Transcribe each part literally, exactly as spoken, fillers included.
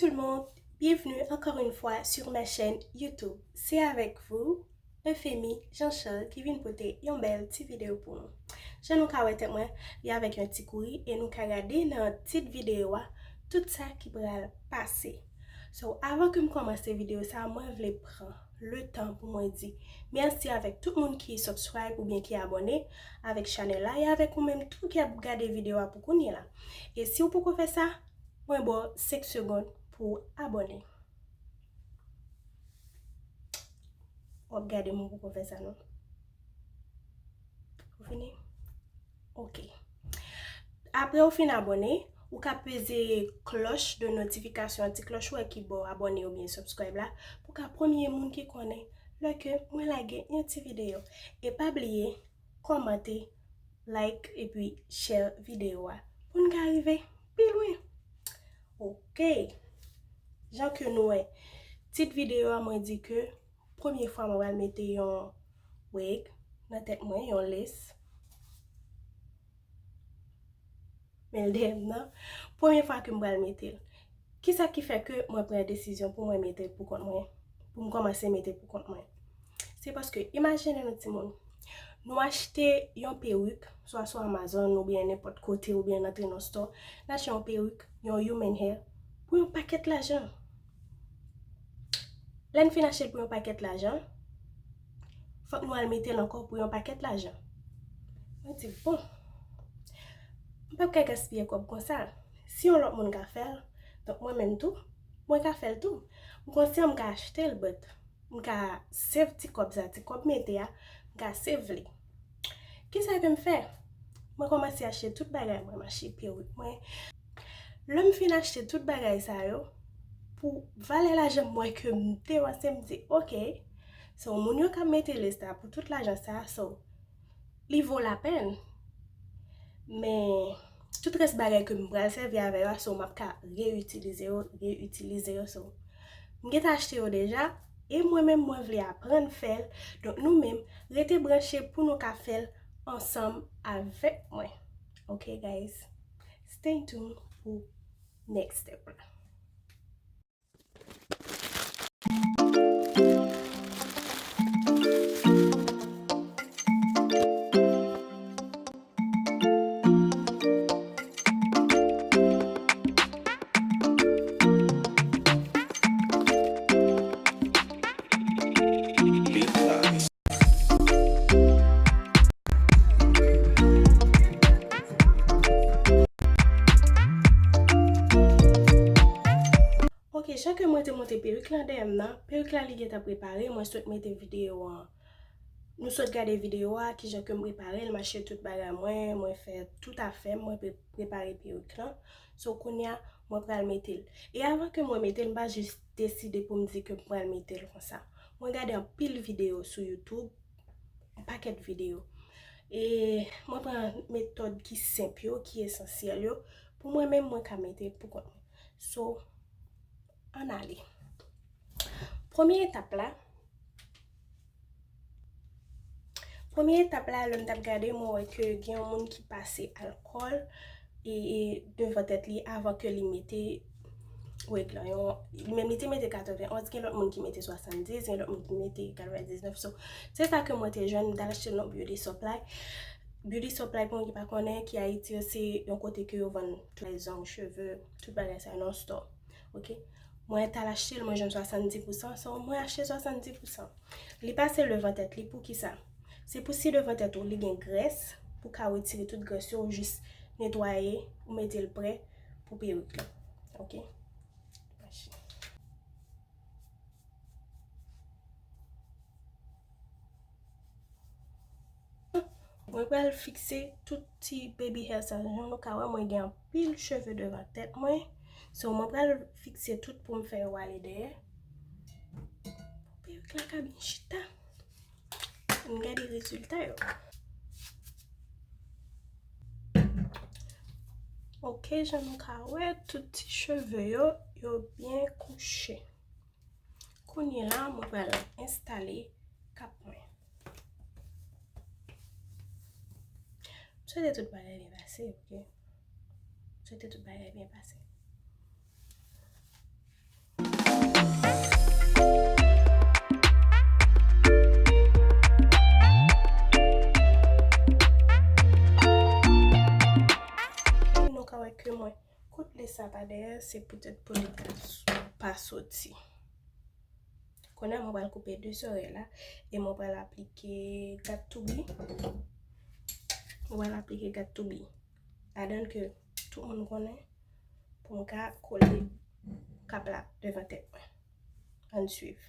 Tout le monde, bienvenue encore une fois sur ma chaîne YouTube. C'est avec vous, Euphémie Jean-Charles, ki vin pote yon bèl ti videyo pou nou. Jan nou ka wè tèt mwen, li avèk yon ti kouri e nou ka gade nan tit videyo a tout sa ki pral pase. So, avan ke m kòmanse videyo sa, mwen vle pran le tan pou mwen di mèsi avèk tout moun ki subscribe oubyen ki abòne avèk chanèl la e avèk ou menm tou ki ap gade videyo a pou kounye la. E si w poko fè sa, mwen ba w senk segonn pou w abòne. W ap gade m, ou poko fè sa non. Ou fini? Ok. Apre ou fin abòne, ou ka peze klòch de notifikasyon, ti klòch ou wè ki bò abòne oubyen subscribe la, pou w ka premye moun ki konnen lè ke mwen lage yon ti videyo. E pa bliye kòmante, like epi share videyo a pou n ka rive pi lwen. Ok. Jan ke nou wè tit videyo a, mwen di ke premye fwa mwen pral mete yon wig nan tèt mwen, yon lace. Men l dèyè m nan. Premye fwa ke m pral mete l. Kisa ki fè ke mwen pran desizyon pou mwen mete l pou kont mwen? Pou m kòmanse mete l pou kont mwen. Se paske, imajine nou timoun, nou achte yon perik, swa sou Amazon oubyen nenpòt kote oubyen n antre nan store, n achte yon perik, yon human hair, pou yon pakèt lajan. Lè n fin achte l pou yon pakèt lajan, fòk nou al mete l ankò pou yon pakèt lajan. Mwen di, bon, m p ap ka gaspiye kòb konsa. Si yon lòt moun ka fè l, donk mwen menm tou, mwen ka fè l tou. M konsyan m ka achte l, but m ka save ti kòb sa, ti kòb mete a, m ka save li. Kisa ke m fè? Mwen kòmanse achte tout bagay mwen, m achte perik mwen. Lè m fin achte tout bagay sa yo, pou valè lajan m wè ke m depanse, m di, ok, so moun yo ka mete lace la pou tout lajan sa, so li vo lapèn. Men tout rès bagay ke m pral sèvi avè yo a, so m ap ka reyitilize yo, reyitilize yo, so m gentan achte yo deja, e mwen menm mwen vle aprann fè l. Donk nou menm, rete branche pou nou ka fè l ansanm avèk mwen. Ok guys, stay tuned pou next step la. Ok, jan ke mwen te monte perik lan dèyè m nan, perik la li gentan prepare, mwen sot mete videyo an. Nou sot gade videyo a, kijan ke m prepare l, m achte tout bagay mwen, mwen fè tout afè m, mwen pre-, prepare perik lan. So, kounye a, mwen pral mete l. E avan ke mwen mete l, m pa jis deside pou m di ke m pral mete l konsa. Mwen gade anpil videyo sou YouTube, yon pakèt videyo. E mwen pran metòd ki senp yo, ki esansyèl yo, pou mwen menm mwen ka mete l pou kont mwen. So, ann ale. Premye etap la, premye etap la, lè m t ap gade, mwen wè ke gen yon moun ki pase alkòl e, e devan tèt li avan ke li mete wig lan. Yon, li menm li te mete katrevenn onz, gen lòt moun ki mete swasanndis, gen lòt moun ki mete katrevendiznèf. So, se sa ke mwen te jwenn, m t al achte l nan Beauty Supply. Beauty Supply, pou moun ki pa konnen, ki Ayiti yo, se yon kote ke yo vann tout bagay, zong, cheve, tout bagay sa yo nan store. Ok? Mwen t al achte l, mwen jwenn swasanndis pousan, so mwen achte swasanndis pousan. Li pase devan tèt li, poukisa? Se pou si devan tèt ou li gen grès, pou ka retire tout grès yo, ou jis netwaye, ou mete l prè pou perik lan. Ok? Mwen pral fikse tout ti baby hair sa. Jan nou ka wè, mwen gen anpil cheve devan tèt mwen. So, mwen pral fikse tout pou m fè yo ale dèyè. Pou perik la ka byen chita. Ann gade rezilta yo. Ok, jan nou ka wè, tout ti cheve yo, yo byen kouche. Kounye la, mwen pral enstale kap mwen. M swete tout bagay byen pase, ok? M swete tout bagay byen pase. Petèt pou li pa, pa soti. Kounye a, mwen pral koupe de zòrèy la e mwen pral aplike got to be. Mwen pral aplike got to be. Ladan ke tout moun konnen pou m ka kole kap la devan tèt mwen. Ann swiv.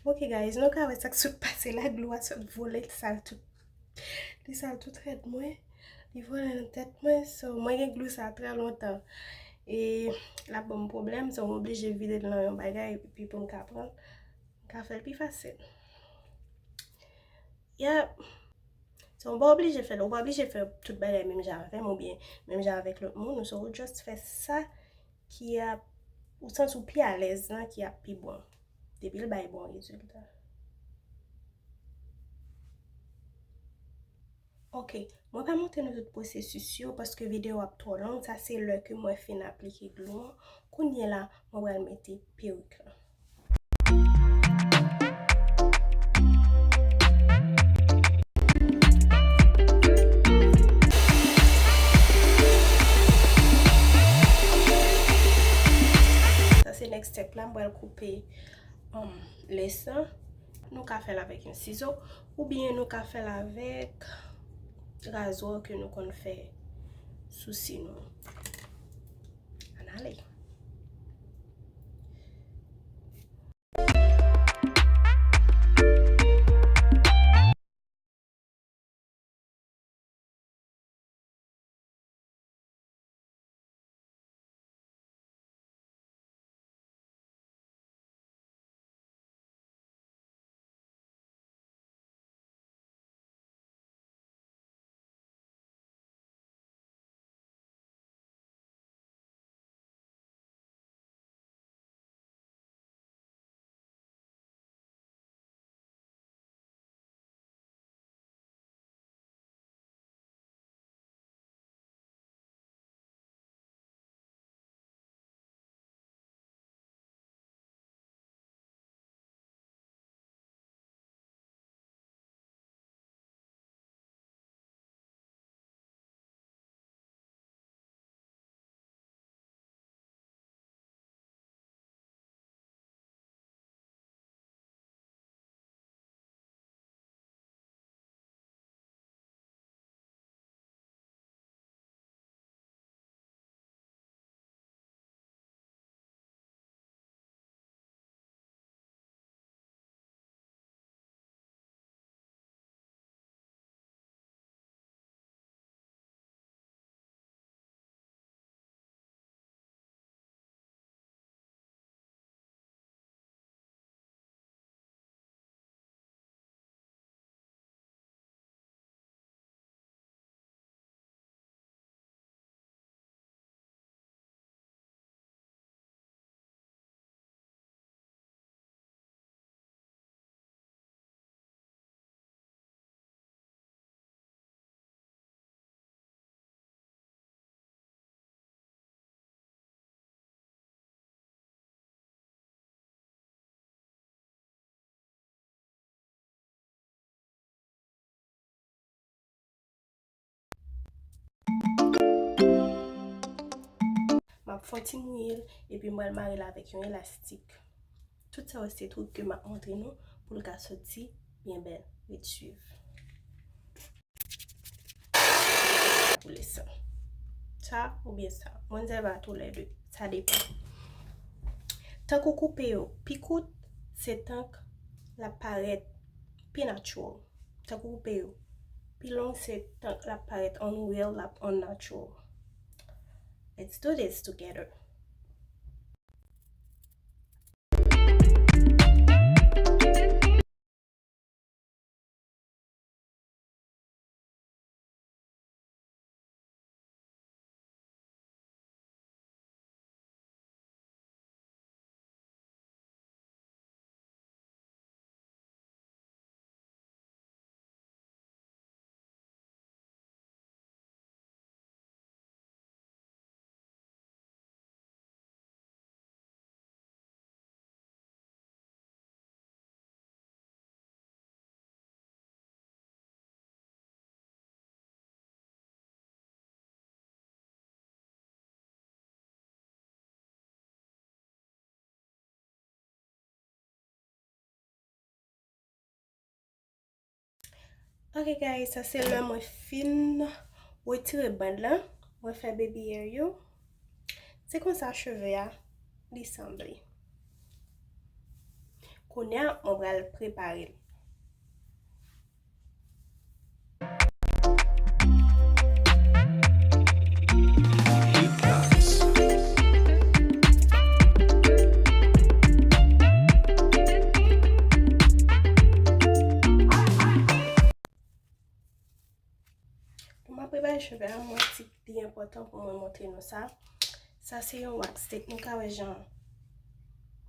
Ok guys, nou ka wè sa k sot pase la, dlo a sot vole, l sal tout. Li sal tout tèt mwen. Li vole nan tèt mwen. So, mwen gen glou sa trè lontan. E l ap ban m pwoblèm. So, mwen oblije vide l nan yon bagay epi pou m ka pran l. M ka fè l pi fasil. Yep. So, ou pa oblije fè l. Ou pa oblije fè tout bagay menm jan avè m oubyen menm jan avèk lòt moun. So, ou just fè sa ki ap, ou santi w pi alèz lan, ki ap pi bon. Depi l bay bon rezilta. Ok, mwen pa montre nou tout pwosesis yo paske videyo ap twò long. Sa se lè ke mwen fin aplike glou an. Kounye la, mwen pral mete perik lan. Sa se next step la, mwen pral koupe, um, lès lan. Nou ka fè l avèk yon sizo, oubyen nou ka fè l avèk razwa ke nou konn fè sousi nou. Ann ale. M ap fè yon ti mouye l, epi m pral mare l avèk yon elastik. Tout sa yo se trik ke m ap montre nou pou l ka soti byen bèl. Ret swiv. Pou lesan. Sa oubyen sa. Mwen se pa toulède. Sa depann. Tank ou koupe yo pi kout, se tank l ap parèt pi natural. Tank ou koupe yo pi long, se tank l ap parèt unreal, l ap unnatural. Let's do this together. Ok guys, sa se lè mwen fin retire band lan, mwen fè baby hair yo. Se konsa cheve a li sanble. Kounye a mwen pral prepare l. Pou m ap prepare cheve a, mwen ti li enpòtan pou mwen montre nou sa. Sa se yon wax stick. Nou ka wè jan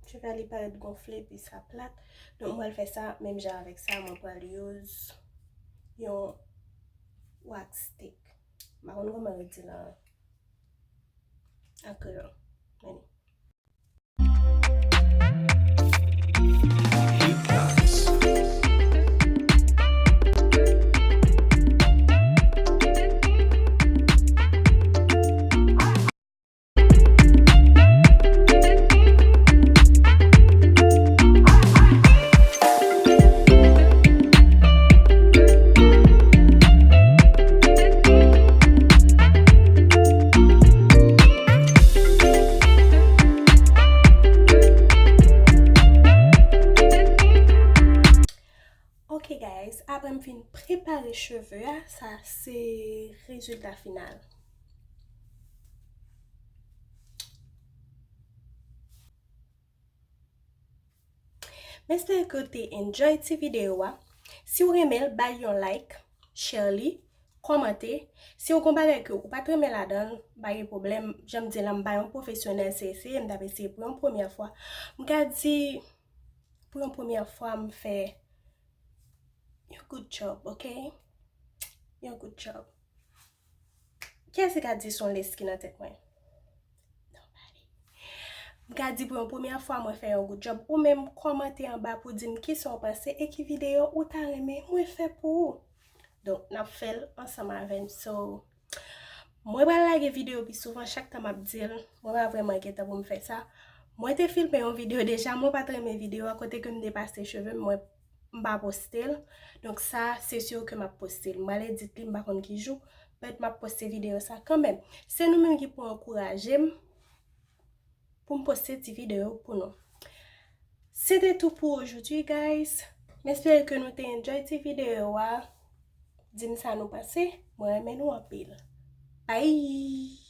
cheve a li parèt gonfle epi sa plat. Donk mwen fè sa menm jan avèk sa, mwen pral use yon wax stick. M pa konn kòman yo di l an, an kreyòl. Men li. Ok guys, apre m fin prepare cheve a, sa se rezilta final. M espere ke w te enjoy ti videyo a. Si w renmen l, bay yon like, share li, kòmante. Si w gon bagay ke ou pa t renmen ladan l, pa gen pwoblèm. Jan m di la, m pa yon pwofesyonèl, se eseye, m t ap eseye pou yon premyè fwa. M ka di, pou yon premyè fwa, m fè yon good job, ok? Yon good job. Kiyès ki ka di se yon lès ki nan tèt mwen? Nobody. M ka di pou yon premyè fwa mwen fè yon good job. Ou menm kòmante anba pou di m kisa w panse e ki videyo ou ta renmen mwen fè pou ou. Donk, n ap fè l ansanm avè m. So, mwen pral lage videyo pi souvan, chak tan m ap di l, mwen pa vrèman gen tan pou m fè sa. Mwen te filme yon videyo deja, mwen pa t renmen videyo a kote ke m te pase cheve m, mwen m pa poste l. Donk sa, se si ke m ap poste l. M pral edit li, m pa konn ki jou, but m ap poste videyo sa kanmenm. Se nou menm ki pou ankouraje m pou m poste ti videyo pou nou. Se te tou pou aujourd'hui, guys. M espere ke nou te enjoy ti videyo a. Di m sa nou panse. Mwen renmen nou anpil. Bye!